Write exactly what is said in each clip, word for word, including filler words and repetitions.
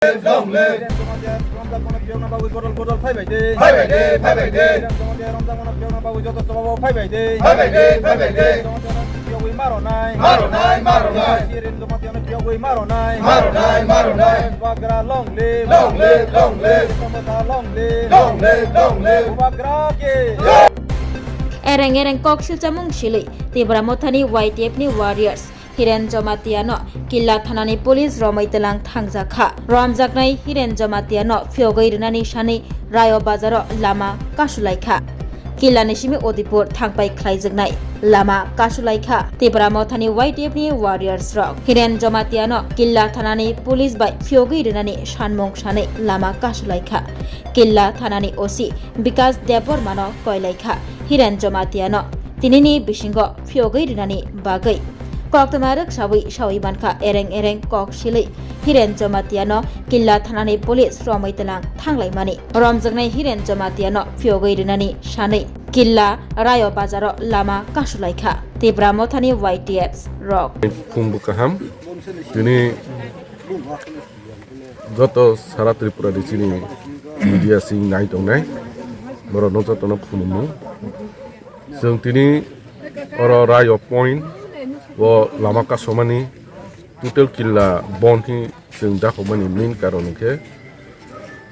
Long live! Hiren Jamatia romjakmano phiyokna bagwi godol godol phaibai de. Phaibai de, phaibai de. Hiren Jamatia romjakmano phiyokna bagwi joto chobao phaibai de. Phaibai de, phaibai de. Hiren Jamatia phiyogwi maronai. Maronai, maronai. Hiren Jamatia phiyogwi maronai. Maronai, maronai. Bubagra long live. Long live, long live. Hiren Jamatia long live. Long live, long live. Bubagra ke. Ereng ereng kok silchamung silwi Tipra Mothani Y T F ni warriors Hiren Jamatia no Killa thanani police romwi tlang thangjak kha. Romjaknai Hiren Jamatia no phiyogwi rwnani sani Rayo Bazaro lama kasulaikha. Killa ni simi Odipur thangpai khlaijaknai lama kasulaikha. Tipra Mothani Y T F ni warriors rok Hiren Jamatia no Killa thanani police bai phiyogwi rwnani sanmung sanwi lama kasulaikha. Killa thanani O C Bikas Debbarma no koilaikha Hiren Jamatia no tinini bisingo phiyogwi rwnani bagwi. Koktwma rwksawi sawi mankha ereng ereng kok silwi Hiren Jamatia no Killa thanani police romwi tlang thanglaimani. Romjaknai Hiren Jamatia no phiyogwi rwnani sanwi Killa Rayo Bazaro lama kasulaikha Tipra Mothani Y T F rok. Phung bwkha ham tini joto sara Tripura ni chini media sing nai tongnai borok no joto no khulumung. Chwng tini oro Rayo point o lama kasomani total Killa bon hi chwng dakhokmani main karon hwnkhe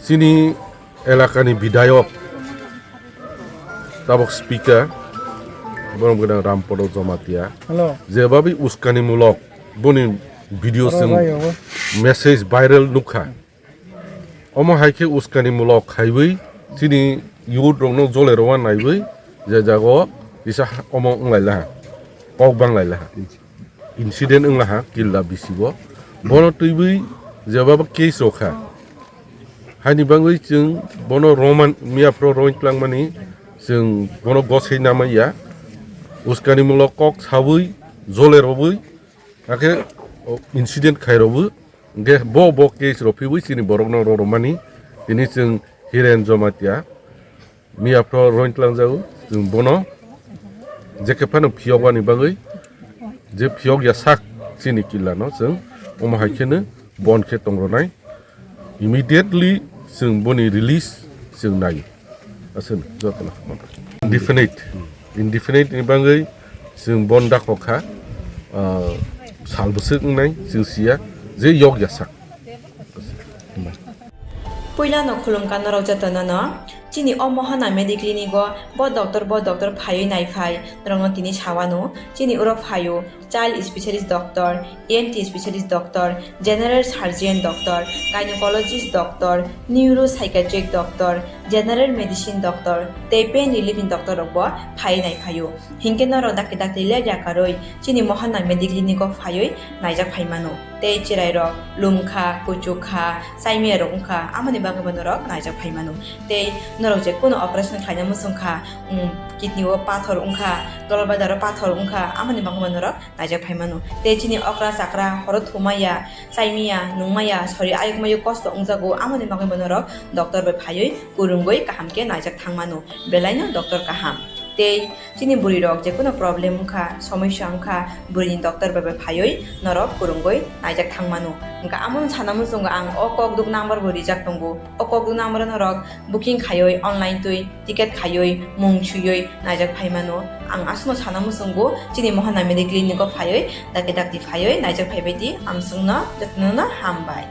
chini elakani bidayok tabok speaker borok gwnang Rampodo Jamatia. Hello. Jebabi uskani mulok boni video Oro chwng Rayo o. Message viral nukha. Omo hai khe uskani mulok khaiwi chini youth rokno jole rwna naiwi je jago kisa ha-, omo wng lai laha, kok bang lai laha, incident wng laha Killa bisigo. Bono twiwi jeba bo case rok kha. Haini bagwi chwng bono roman miya phro roin twlangmani chwng bono gosei namaiya. Uskani mulok kok sawi jole rwwi hakhe o incident khai rwwi. Hingke bo, bo case rok phiwi chini borok no roromani, tini chwng Hiren Jamatia miya phro roin tlang jago, chwng bono je khe phano phiyok bani bagwi, je phiyok ya sak chini Killa no chwng omo hai kheno bon khe tong ronai. Immediately chwng boni release chwng nai. Aswk jotono. Indefinite. Indefinite ni bagwi chwng bon dakhok kha, ah, sal bwswk wngnai chwng siya je yok ya sak. Puilano khulumkha norok jotono no. Chini o Mohana Medi Clinic o bo doctor, bo doctor phaiwi naiphai norokno tini sawano. Chini oro phaio child specialist doctor, E N T specialist doctor, general surgeon doctor, gynecologist doctor, neuropsychiatric doctor, general medicine doctor tei pain relief ni doctor rok bo phaiwi naiphaio. Hinkhe norok dakti dakti lepya karwi chini Mohana Medi Clinic o phaiwi naijak phaimano. Tei chwrairok lumkha, kuchukha, chaimiyarok wngkha, amoni bagwi bo norok naijak phaimano. Tei norok je kunu operation khlaina muchungkha, um, kidney o pathor wngkha, dolbadaro pathor wngkha, amoni bagwi bo norok naijak phaimano. Tei chini okra chakra horo thumaya, chaimaya, nungmaya, sori ayukmayo kosto wngjago, amoni bagwi bo norok doctor bai phaiwi kwrwngwi kaham khe naijak thangmano. Belaino doctor kaham. Tei chini bwrwi rok je kono problem wngkha, somosya wngkha, bwrwini doctor bai bai phaiwi norok kwrwngwi naijak thangmano. Hwnkha amoni sana muchungo ang o kokduk number bo rijak tongo. O kokduk number o norok booking khaiwi online twi ticket khaiwi mung swiwi naijak phaimano. Ang aswkno sana muchungo chini Mohana Medi Clinic o phaiwi dakti dakti phaiwi naijak phaibai di, amswkno jotono no hambai.